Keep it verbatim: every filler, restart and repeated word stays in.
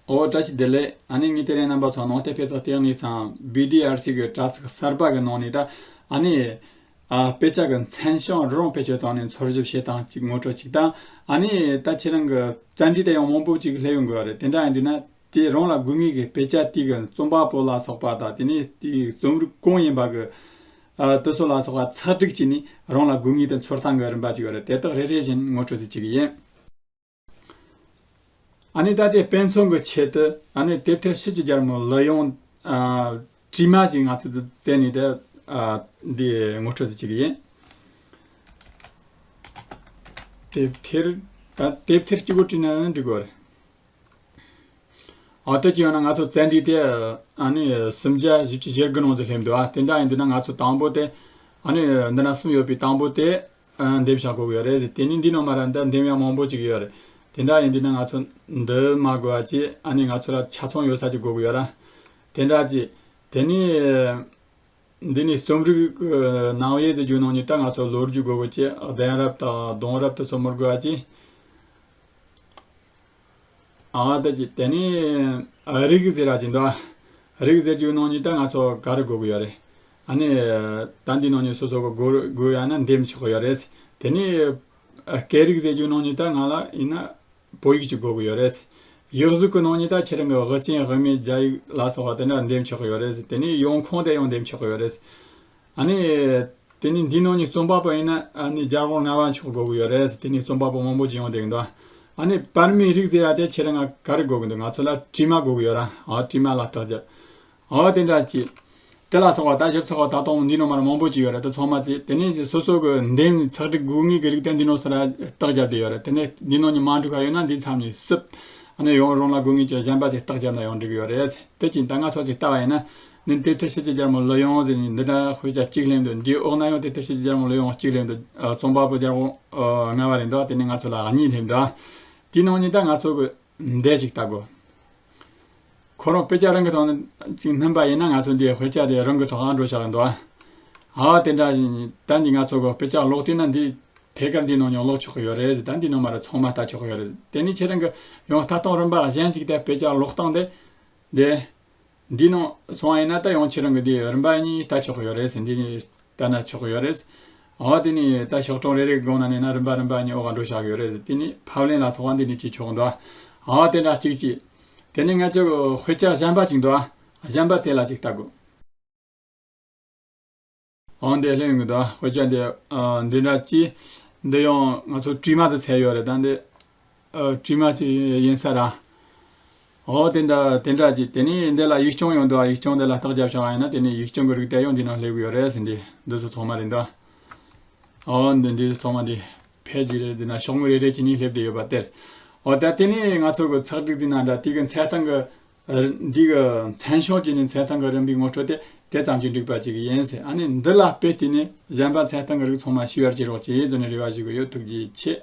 ཨོ་བཀྲ་ཤིས་བདེ་ལེགས། ཨ་ནི་ངས་དེ་རིང་རྣམ་པ་ཚོ་ནང་དེ་ཕེབས་ཚགས་དེ་གནས་སམ་བི་ཌི་ཨར་སི་གི་དྲ་ཚིགས་གསར་པ་གི་ནང་ནས་ད་ཨ་ནི་ཨ་དཔེ་ཆ་གི་མཚན་བྱང་རང་བེད་སྤྱོད་བཏང་ནས་འཚོལ་ཞིབ་བྱེད་སྟངས་གཅིག་ངོ་སྤྲོད་གཅིག་དང་། ཨ་ནི་ད་ཁྱེད་རང་གི་བཅར་འདྲི་དེ་ཡང་མང་པོ་གཅིག་སླེབས་ཡོང་གི་ཡོད་རེད། དེ་འདྲ་ཡིན་དུས་ན་དེ་རང་ལ་དགོས་ངེས་ཀྱི་དཔེ་ཆ་དེ་གི་རྩོམ་པ་པོ་ལ་སོགས་པ་དང་དེ་ནས་དེའི་རྩོམ་རིག་གང་ཡིན་པ་གི་ཨ་དེ་ཚོ་ལ་སོགས་པ་ཚགས་སྒྲིག་བྱས་ནས་རང་ལ་དགོས་ངེས་དེ་འཚོལ་སྟངས་ཀྱི་རིམ་པ་གཅིག་ཡོད་རེད། དེ་དག་རེ་རེ་བཞིན་ངོ་སྤྲོད་ཅིག་བྱེད་ཀྱི་ཡིན། ཨ་ནི་ད་ལྟའི་དཔེ་མཚོན་གྱི་ཆེད་དུ་ཨ་ནི་དེབ་ཐེར་ཕྱེད་ཀྱི་རྒྱལ་མོ་གླུ་དབྱངས་ཨ་བྲིས་མ་ཅིག་ང་ཚོས་བཙལ་ནས་དེ་ཨ་འདི་ངོ་སྤྲོད་ཅིག་བྱེད་ཀྱི་ཡིན། དེབ་ཐེར་ད་དེབ་ཐེར་གཅིག་པོ་བྲིས་ན་འགྲིག་གི་རེད། ཨ་ལྟོས་ཀྱི་ཡོད་ན་ང་ཚོ་བཙལ་འདྲི་དེ་ཨ་ནི་སུམ་བརྒྱ་བཞི་བཅུ་ཞེ་དགུ་ནང་དུ་སླེབས་འདུག་ཨ་དེ་འདྲ་ཡིན་དུས་ན་ང་ཚོ་དང་པོ་དེ་ཨ་ནི་འདི་ན་གསུམ་ཡོད་པའི་དང་པོ་དེ་ཨ་འདེམས་བྱ་དགོས་ཀྱི་ཡོད་རེད་ཟེར། དེ་ནི་འདི་ནང་མ་ར་འདི་འདེམས་ཡ་མང་པོ་ཅིག་ཡོད་རེད། དེ་འདྲ་ཡིན་དུས་ན་ང་ཚོ་འདི་མ་དགོས་པ་ཅི་ཨ་ནི་ང་ཚོ་ལ་ཆ་ཚང་ཡོད་ས་ཅིག་དགོས་ཀྱི་ཡོད་ར། དེ་འདྲ་ཅི་དེ་ནི་འདི་ནི་རྩོམ་རིག་གི་ནང་དབྱེ་ཟེར་རྒྱུ་ནང་ནི་ད་ང་ཚོ་ལོ་རྒྱུས་དགོས་ཀྱི་ཅི་གདན་རབས་དང་གདུང་རབས་དེ་ཚོ་མི་དགོས་པ་ཅི། ཨ་ད་ཅི་དེ་ནི་ཨ་རིགས་ཟེར་ར་ཅི་འདུག་རིགས་ཟེར་རྒྱུ་ནང་ནི་ད་ང་ཚོ་ག་རེ་དགོས་ཀྱི་ཡོད་རེད། ཨ་ནི་ད་འདི་ནང་ནི་སོ་སོ་གི་དགོས་དགོས་ཡ་ན་འདེམས་ཆོག་གི་ཡོད་རེད། དེ་ནི་ཨ་སྐད་རིགས་ཟེར་རྒྱུ་ནང་ནི་ད་ང་ལ་ཡིན་ན་བོད་ཡིག་ཅིག་དགོས་ཀྱི་ཡོད་རེད། ཡིག་གཟུགས་ཀྱི་ནང་ནི་ད་ཁྱེད་རང་གི་དབུ་ཅན་དབུ་མེད་རྒྱ་ཡིག་ལ་སོགས་པ་དེ་འདྲ་འདེམས་ཆོག་གི་ཡོད་རེད། དེ་ནི་ཡོང་ཁུངས་དེ་ཡང་འདེམས་ཆོག་གི་ཡོད་རེད། ཨ་ནི། དེ་ནི་འདི་ནང་ནས་རྩོམ་པ་པོ་ཡིན་ན་ཨ་ནི་རྒྱལ་དབང་ལྔ་པ་མཆོག་དགོས་ཀྱི་ཡོད་རེད། དེ་ནི་རྩོམ་པ་པོ་མང་པོ་ཅིག་ཡོང་བསྡད་ཀྱི་འདུག་ཨ་ནི་པར་མའི་རིགས་ཟེར་ཡ་དེ་ཁྱེད་རང་ང་ག་རེ་དགོས་ཀྱི་འདུག་ང་ཚོ་ལ་བྲིས་མ་དགོས་ཀྱི་ཡོད་ར། ཨ་བྲིས་མ་ལ་རྟགས་རྒྱབ། ཨ་དེ་འདྲ་ཅིག་དེ་ལ་སོགས་པ་ད་ཞིབ་ཚགས་པ་ད་དུང་འདི་ནང་མར་མང་པོ་ཅིག་ཡོད་རེད། དེ་ཚང་མ་དེ་དེ་ནི་སོ་སོ་གི་འདེམས་ཚགས་སྒྲིག་དགོས་ངེས་ཀྱི་རིགས་དེ་འདི་ནང་སོ་ར་རྟགས་རྒྱབ་བསྡད་ཡོད་རེད། དེ་ནི་འདི་ནང་ནས་མ་འགྲིག་པ་ཡོད་ན་འདི་མཚམས་ནས་སུབ། ཨ་ནི་ཡང་རང་ལ་དགོས་ངེས་ཀྱི་གཞན་པ་ཅིག་རྟགས་བརྒྱབ་ན་ཡང་འགྲིག་གི་ཡོད་རེད། དེ་ཅིག་ད་ང་ཚོ་ཅིག་ལྟ་བ་ཡིན་ན། ནི་དེབ་ཐེར་ཕྱེད་ཀྱི་རྒྱལ་མོ་གླུ་དབྱངས་ཟེར་ནས་འདི་འདྲ་དཔེ་ཆ་གཅིག་སླེབས་འདུག་འདིའི་འོག་ན་ཡང་དེབ་ཐེར་ཕྱེད་ཀྱི་རྒྱལ་མོ་གླུ་དབྱངས་གཅིག་སླེབས་འདུག་ཨ་རྩོམ་པ་པོ་རྒྱལ་དབང་ཨ་ལྔ་པ་རེད་འདུག་དེ་ནས་ང་ཚོ་ལ་གཉིས་སླེབས་འདུག་དེའི་ནང་ནས་ད་ང་ཚོ་གི་འདི་ཅིག་ལྟ་དགོས། ཁོ་རང་དཔེ་ཆ་རང་གི་ཐོག་ནས་ཅིག་སྣོན་པ་ཡིན་ན་ང་ཚོ་འདིའི་དཔེ་ཆ་དེ་རང་གི་ཐོག་ཨ་འགྲོ་བཞག་གི་འདུག་ཨ་དེ་འདྲ་ཡིན་ད་འདི་ང་ཚོ་གི་དཔེ་ཆ་ཀློག་དུས་ན་འདི། ཐད་ཀར་འདི་ནང་ཡང་ཀློག་ཆོག་གི་ཡོད་རེད། ད་འདི་ནང་མ་ར་ཚང་མ་ལྟ་ཆོག་གི་ཡོད་རེད། དེ་ནི་ཁྱེད་རང་གི་ཡང་ལྟ་སྟངས་རིམ་པ་གཞན་ཅིག་དེ་དཔེ་ཆ་ཀློག་སྟངས་དེ། དེ། འདི་ནང་སོང་བ་ཡིན་ན་ད་ཡང་ཁྱེད་རང་གི་འདི་རིམ་པ་གཉིས་ལྟ་ཆོག་གི་ཡོད་རེད་ཟེར། འདི་ནི་ལྟ་ན་ཆོག་གི་ཡོད་རེད། འོ་དེ་ནི་ད་ཤོག་གྲངས་རེ་རེ་གི་སྒང་ན་ནས་ན་རིམ་པ་རིམ་པ་གཉིས་འོག་ག་འགྲོ་བཞག་གི་ཡོད་རེད་ཟེར། དེ་ནི་ཕབ་ལེན་ལ་སོགས་པ་འདི་ནི་བྱེད་ཆོག་གི་འདུག་འོ་དེ་འདྲ་གཅིག་གཅིག་དེ་ནི་ང་ཚོ་གི་དཔེ་ཆ་གཞན་པ་ཅིག་འདུག་གཞན་པ་དེ་ལ་ཅིག་ལྟ་དགོས། འོ་འདི་ལྷན་གི་ད་དཔེ་ཆ་འདི་ཨ་འདི་འདྲ་ཅི། འདི་ཡང་ང་ཚོ་བྲིས་མ་ཚོ་ཚད་ཡོད་རེད། ད་འདི་ཨ་བྲིས་མ་ཅི་ཡིན་ས་ར། འོ་དེ་འདྲ་དེ་འདྲ་ཅི། དེ་ནི་འདི་ལ་ཡིག་རྐྱང་ཡང་འདུག་ཡིག་རྐྱང་འདི་ལ་རྟགས་རྒྱབ་བཞག་ཡིན་ན་དེ་ནི་ཡིག་རྐྱང་གི་རིགས་དེ་ཡང་འདི་ནང་སླེབས་གི་ཡོད་རེད་ཟེར། འདི་འདི་ཚོ་ཚང་མ་རེད་འདུག་འོ་འདི་འདི་ཚོ་ཚང་མ་འདི་ཕལ་ཆེར་རེད་འདི་ན་ཤོག་ངོས་རེ་རེ་ཅི་ནི་སླེབས་བསྡད་ཡོད་པ་དེར། འོ་ད་དེ་ནི་ང་ཚོ་གི་ཚགས་སྒྲིག་འདི་ན་འདྲ་དེ་གི་འཚོལ་སྟངས་གི་འདི་གི་མཚན་བྱང་བྱས་ནས་འཚོལ་སྟངས་ཀྱི་རིམ་པའི་ངོ་སྤྲོད་དེ་དེ་ཙམ་གྱིས་འགྲིག་པ་ཅིག་ཡིན་ཟེར། ཨ་ནི་འདི་ལ་དཔེ་བལྟས་ནས་གཞན་པ་འཚོལ་སྟངས་ཀྱི་རིགས་ཚང་མ་ཤེས་པར་བྱེད་རོགས་བྱེད་ཟེར་ནས་རེ་བ་ཞུ་གི་ཡོད། ཐུགས་རྗེ་ཆེ།